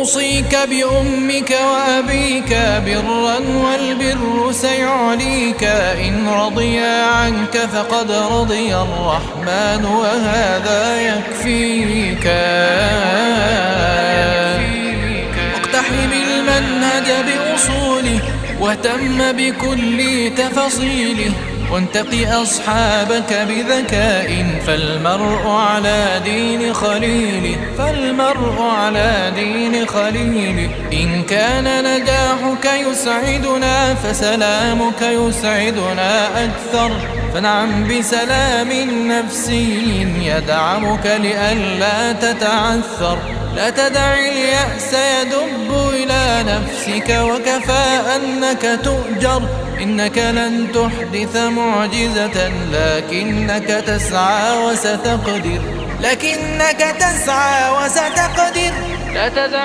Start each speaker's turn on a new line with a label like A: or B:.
A: أوصيك بأمك وأبيك برا والبر سيعليك، إن رضيا عنك فقد رضي الرحمن وهذا يكفيك. واقتحم المنهج بأصوله واهتم بكل تفاصيله، وانتق أصحابك بذكاء، فالمرء على دين خليله، فالمرء على دين خليله. إن كان نجاحك يسعدنا فسلامك يسعدنا أكثر، فنعم بسلام نفسي يدعمك لئلا تتعثر. لا تدع اليأس يدب إلى نفسك وكفى أنك تؤجر، إنك لن تحدث معجزة لكنك تسعى وستقدر، لكنك تسعى وستقدر. لا تدع